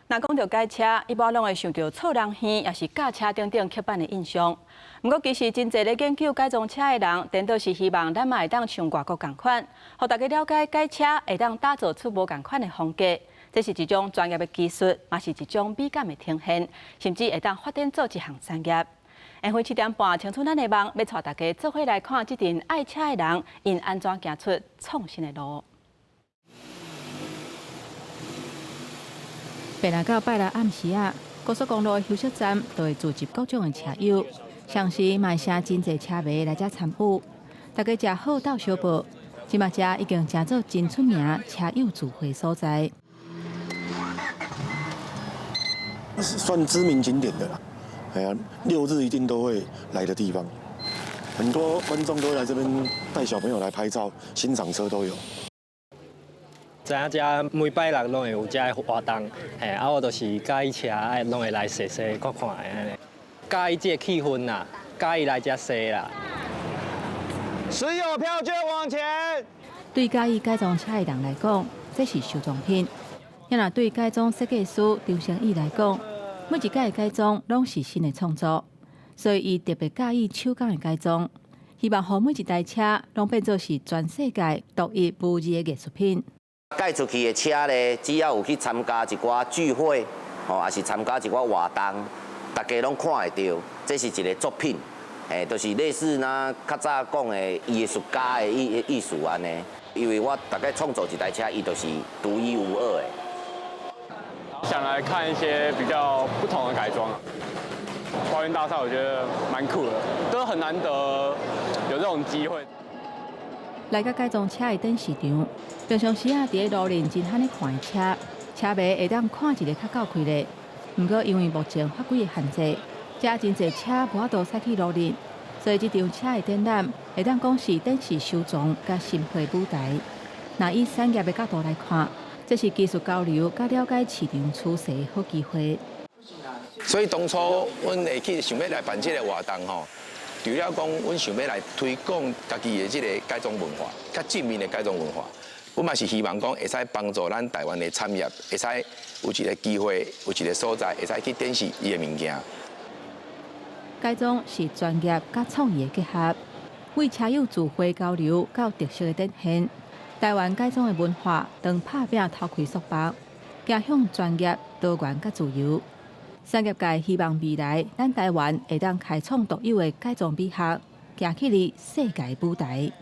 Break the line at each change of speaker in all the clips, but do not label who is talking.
若講著改車，一般攏會想著錯人耳，抑是軋車等等刻板的印象。毋過，其實真濟咧研究改裝車的人，顛倒是希望咱嘛會當像外國仝款，予大家了解改車會當打造出無仝款的風格。這是一種專業的技術，嘛是一種美感的呈現，甚至會當發展做一項產業。下昏7點半，青春咱的夢，欲帶大家做伙來看這陣愛車的人，𪜶按怎行出創新的路。拜六到拜六暗時啊，高速公路的休息站都會聚集各種的車友，相時嘛會誠濟車迷來遮參與，大家食好鬥相報，這馬遮已經成做真出名車友聚會所在。
算知名景點的啦，哎呀，六日一定都會來的地方，很多觀眾都會來這邊帶小朋友來拍照、欣賞車都有。
知影遮每拜六攏會有遮个活動，嘿，啊，我就是佮意車，愛攏會來踅踅看看的按呢，佮意這个氣氛啦，佮意來遮踅啦。
持有票券往前。
對佮意改裝車的人來講，這是收藏品；若對改裝設計師張成義來講，每一改的改裝攏是新的創作，所以伊特別佮意手工的改裝，希望予每一台車攏變做是全世界獨一無二的藝術品。
改出去的車咧，只要有去參加一寡聚會，吼，抑是參加一寡活動，大家攏看會著，這是一个作品，嘿，就是類似若較早講的藝術家的意思按呢。因為我大概創造一台車，伊就是獨一無二的。
想來看一些比較不同的改裝，抱怨大賽我覺得蠻酷的，都很難得有這種機會。
來到改裝車的展示場，平常時啊，佇咧路面真罕咧看的車，車迷會當看一个較夠開咧。毋過因為目前法規的限制，遮真濟車無法度駛去路面，所以這場車的展覽會當講是展示收藏佮新會舞台。若以產業的角度來看，這是技術交流佮了解市場趨勢的好機會。
所以當初阮會去想欲來辦這个活動吼，除了講阮想欲來推廣家己的這个改裝文化，較正面的改裝文化，阮嘛是希望講會使幫助咱台灣的產業，會使有一个機會，有一个所在，會使去展示伊的物件。
改裝是專業佮創意的結合，為車友聚會交流佮特色的展現。台灣改裝的文化，當拍拚頭開束縛，走向專業、多元佮自由。產業界希望未來，咱台灣會當開創獨有的改裝美學，行起佇世界舞台。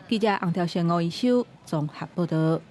記者洪條成、吳一修綜合報導。